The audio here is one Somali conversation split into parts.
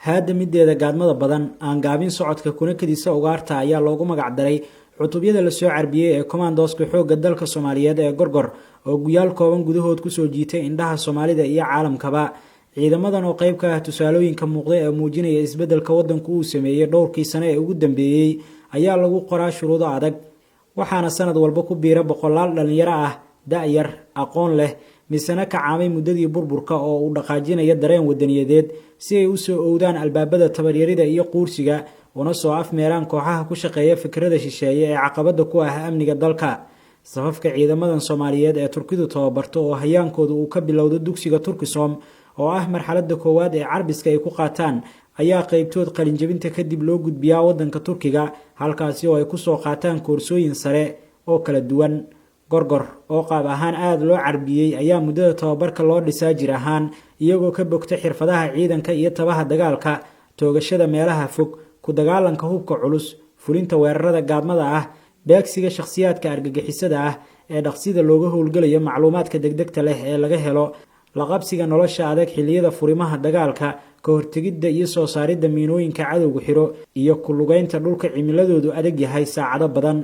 Haadda mideeda gaadmada badan, aan gaabin socodka kuna kadisa ugaarta, ayaa loogu magac daray cutubyada lasoo carbiyey ee komandooska xoogga dalka Soomaaliyeed ee Gorgor, oo guyaal kooban gudahood kusoo jiitay indhaha Soomaalida iyo caalamkaba. Ciidamadan oo qayb ka ah tusaalooyinka muuqda ee muujinaya isbeddelka waddanku uu sameeyey dhowrkii sano ee ugu dambeeyey ayaa lagu qoraa shuruudo adag, waxaana sanad walba ku biira boqolaal dhallinyaro ah, da-yar, aqoon leh, misena kacaamay muddadii burburka oo uu dhaqaajinayo dareen wadaniyadeed, si ay usoo owdaan albaabada tabaryarida iyo quursiga, una soo afmeeraan kooxaha ku shaqeeya fikrada shisheeye ee caqabada ku ah amniga dalka. Safafka ciidamadan Soomaaliyeed ee Turkidu tababarto, oo hayaankooda uu ka bilowdo dugsiga Turkisom oo ah marxalada koowaad ee carbiska ay ku qaataan, ayaa qeybtood qalinjabinta kadib loo gudbiyaa wadanka Turkiga, halkaasi oo ay kusoo qaataan koorsooyin sare oo kala duwan. Gorgor oo qaab ahaan aada loo carbiyey ayaa muddada tababarka loo dhisaa jir ahaan, iyagoo ka bogta xirfadaha ciidanka iyo tabaha dagaalka, toogashada meelaha fog, ku dagaalanka hubka culus, fulinta weerarada gaadmada ah, beegsiga shakhsiyaadka argagixisada ah ee dhaqsida looga howlgelayo, macluumaadka degdegta leh ee laga helo, laqabsiga nolosha adag xilliyada furimaha dagaalka, ka hortegidda iyo soo saaridda miinooyinka cadowga xiro, iyo ku lugeynta dhulka cimiladoodu adag yahay saacado badan.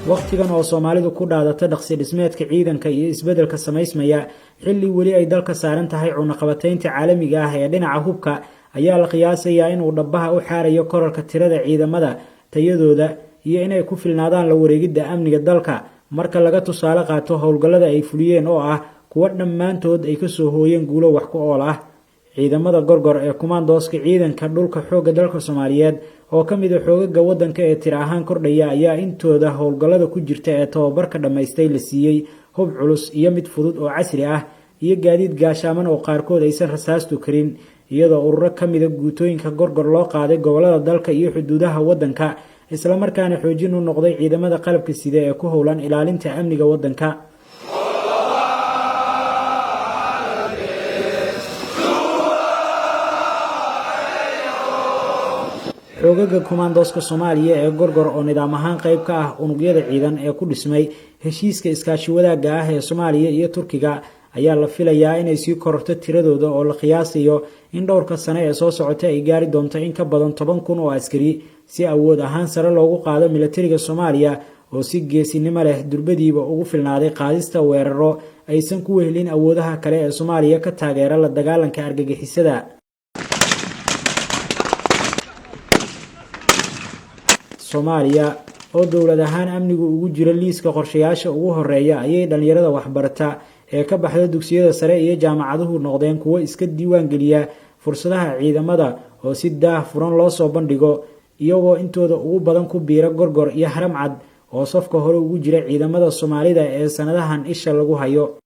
Waqtigan oo Soomaalidu ku dhaadata dhaqsi dhismeedka ciidanka iyo isbeddelka samaysmaya, xilli weli ay dalka saaran tahay cunaqabataynta caalamiga ah ee dhinaca hubka, ayaa la qiyaasayaa inuu dhabaha u xaarayo korarka tirada ciidamada, tayadooda iyo inay ku filnaadaan la wareegidda amniga dalka, marka laga tusaale qaato howlgallada ay fuliyeen oo ah kuwo dhammaantood ay kasoo hooyeen guulo wax ku ool ah. Ciidamada Gorgor ee kumaandooska ciidanka dhulka xoogga dalka Soomaaliyeed, oo ka mid a xoogaga waddanka ee tiro ahaan kordhaya, ayaa intooda howlgallada ku jirta ee tababarka dhammaystay la siiyey hub culus iyo mid fudud oo casri ah iyo gaadiid gaashaaman oo qaarkood aysan rasaastu karin, iyadoo ururo ka mida guutooyinka Gorgor loo qaaday gobollada dalka iyo xuduudaha waddanka, islamarkaana xoojin u noqday ciidamada qalabka sida ee ku howlan ilaalinta amniga waddanka. Xoogaga kumaandooska Soomaaliya ee Gorgor, oo nidaam ahaan qayb ka ah unugyada ciidan ee ku dhismay heshiiska iskaashi wadaagga ah ee Soomaaliya iyo Turkiga, ayaa la filayaa inay sii kororto tiradooda, oo la qiyaasayo in dhowrka sane ee soo socota ay gaari doonto in ka badan 10,000 oo askari, si awood ahaan sare loogu qaado milatariga Soomaaliya, oo si geesinimo leh durbadiiba ugu filnaaday qaadista weeraro aysan ku wehelin awoodaha kale ee Soomaaliya ka taageera la dagaalanka argagixisada. Soomaaliya oo dowlad ahaan amnigu ugu jiro liiska qorshayaasha ugu horeeya, ayay dhallinyarada waxbarata ee ka baxda dugsiyada sare iyo jaamacaduhu noqdeen kuwo iska diiwaan geliya fursadaha ciidamada oo si daah furan loo soo bandhigo, iyagoo intooda ugu badan ku biira Gorgor iyo Haramcad, oo safka hore ugu jira ciidamada Soomaalida ee sanadahan isha lagu hayo.